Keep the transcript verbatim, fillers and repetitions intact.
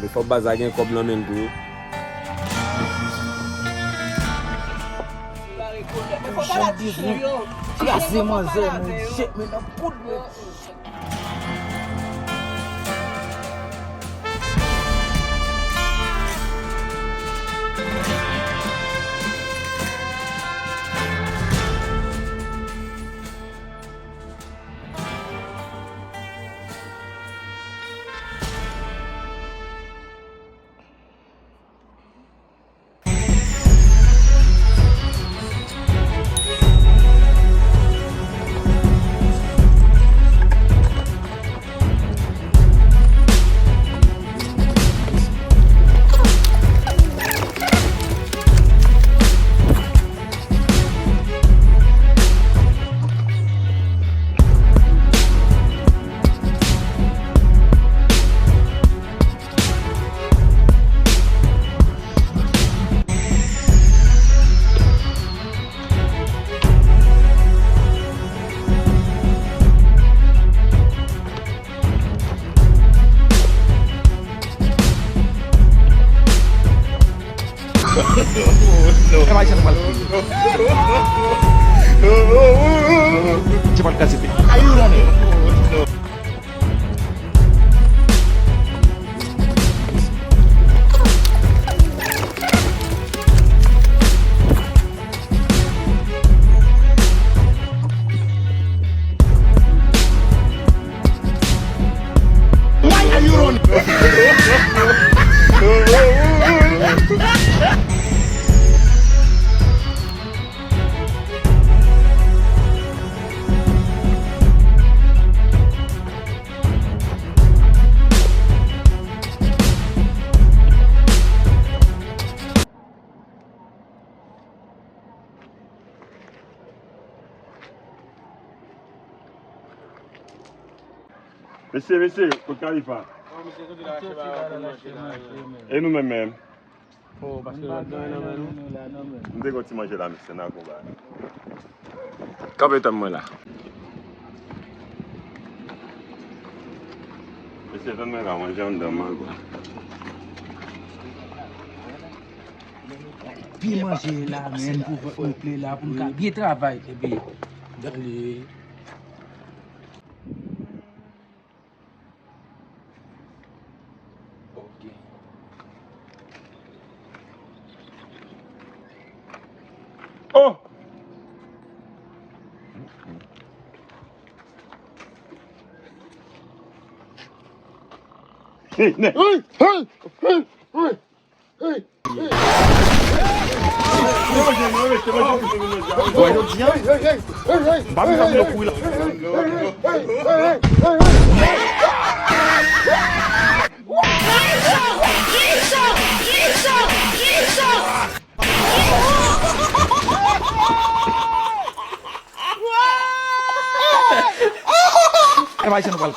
Men fòk baz la gen kòb nan men l tou wi. Jan bizwen kraze manzè, men shit, men nan poud, men. Ti pral kraze peyi. Why are you running? Mesye, mesye, kot Kalifa? E nou menm menm? Oh, paske nou ap dòmi nan men nou. M te gon ti manje la, mesye, n a gon bagay. Kanpe tann mwen la. Mesye, tann mwen la, manje anndan, m al bò. Byen manje la, men, pou vant nou ple la, pou n ka byen travay, epi, gade. Ok. Oh! Hey, hey, hey, hey, hey. Wè jodi a, m pa vin fè m kouri la. E pa isit nou pral.